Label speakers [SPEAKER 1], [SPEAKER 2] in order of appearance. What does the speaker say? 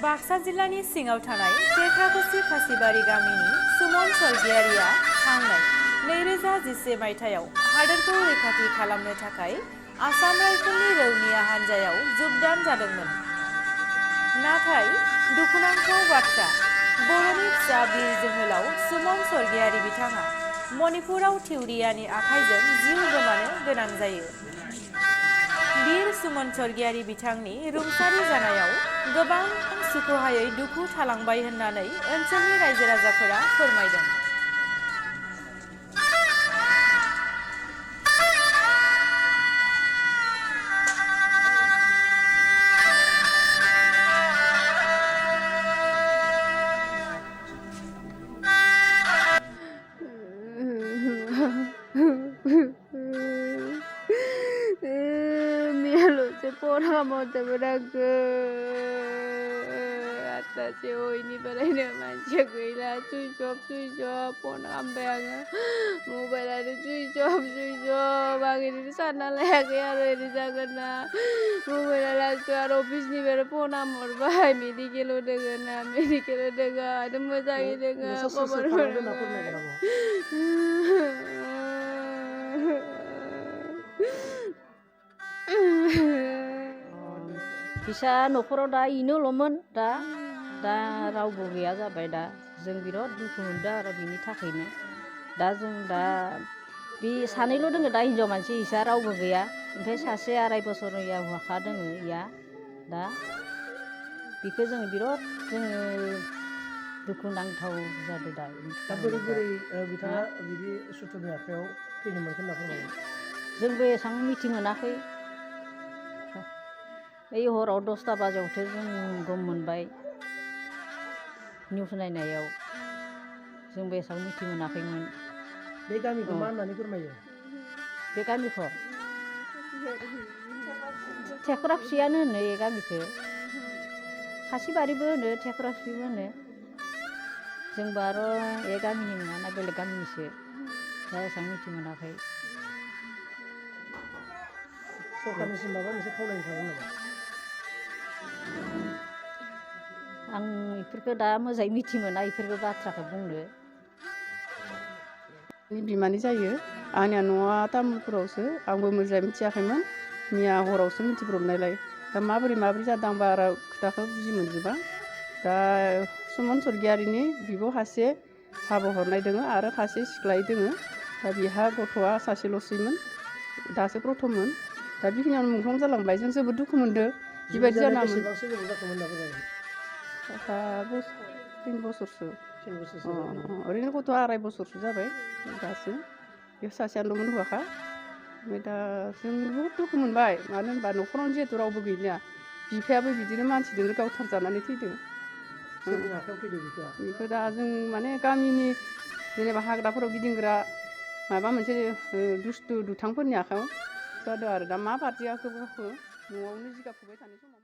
[SPEAKER 1] बाक्सा जिल्लानि सिङाव थानाय टेक्राकुसि खासिबारि गामिनि सुमन स्वर्गियारिया थांनाय 2011 मायथाइयाव हादोरखौ रैखाथि खालामनो थाखाय आसाम राइफलनि रौनिया हान्जायाव जुगदान जादोंमोन। नाथाय दुखुनांथाव बाथ्रा, बर'नि फिसा बिर जोहोलाव सुमन स्वर्गियारि बिथाङा मणिपुराव थिउरियानि आखाइजों जिउ गोमानो गोनां जायो। बिर सुमन स्वर्गियारि बिथांनि रुंसारि जानायाव गोबां सुखुहायै दुखु थालांबाय होननानै ओनसोलनि रायजो राजाफोरा फोरमायदों।
[SPEAKER 2] Mialuce porhamota beraga atas ini berada macam gila switch off phone ambil anga mobile ada switch off bagi sana lagi ada di sana mobile ada tuh office ni ber phone amor bahai medical dengan ada mazai dengan kabar
[SPEAKER 3] Bisa न'खराव दा इनोल'मोन दा रावबो गैया जाबाय दा जों बिराद दुखु मोनदों आरो बिनि थाखायनो दा जों दा बे सानैल' दोङो दा हिनजाव मानसि इसा रावबो गैया ओमफ्राय सासे 2.5 बोसोरनि हौवासा दोङो इया दा बेखौ जों बिराद दुखु नांथाव जादों दा
[SPEAKER 4] बोरै बिथाङा बिदि सुथुरनि आखायाव थैनो मोनखो होनना फोरमायो।
[SPEAKER 3] जोंबो एसां मिथिं मोनाखै ओइ हराव 10टा बाजियावसो जों गम मोनबाय निउस नायनायाव जोंबो एसां मिथि मोनाखैमोन।
[SPEAKER 4] बे गामिखौ मा होननानै फोरमायो?
[SPEAKER 3] बे गामिखौ टेक्राकुसियानो होनो ए गामिखौ खासिबारिबो होनो टेक्राकुसिबो होनो जोंबो आरो ए गामिनि नङा ना बेलेग गामिनिसो दा एसां मिथि मोनाखै।
[SPEAKER 4] सरकारनिसिम माबा मोनसे खावलायनो सानो नामा?
[SPEAKER 3] आं इफोरखौ दा मोजाङै मिथि मोना इफोरखौ बाथ्राखौ बुंनो।
[SPEAKER 2] बिमानि जायो आंनिया न'आ तामुलपुरावसो आंबो मोजाङै मिथियाखैमोन मिया हरावसो मिथिब्रबनायलाय दा माबोरै जादों आं बारा खोथाखौ बुजि मोनजोबा। दा सुमन स्वर्गियारिनि बिब' सासे हाबा हरनाय दोङो आरो सासे सिख्लाय दोङो दा बिहा गथ'आ सासेल'सैमोन दासो प्रथममोन दा बेखिनियावनो मुंख्लं जालांबाय जों जोबोद दुखु मोनदों बेबायदि जानामोन। 3 बोसोरसो ओरैनो गथ'आ 2.5 बोसोरसो जाबाय दासो बे सासेयानोल'मोन हौवासा ओमफ्राय दा जों बहुद दुखु मोनबाय मानो होनबा न'खरावनो जिहेतु रावबो गैलिया बिफायाबो बिदिनो मानसिजोंनो गावथारजानानै थैदों। बेखौ दा जों माने गामिनि जेनेबा हाग्राफोराव गिदिंग्रा माबा मोनसे दुस्थु दुथांफोरनि आखायाव जादों आरो दा मा बादियाखौ न'आवनो जिगाब फुबाय थानाय समाव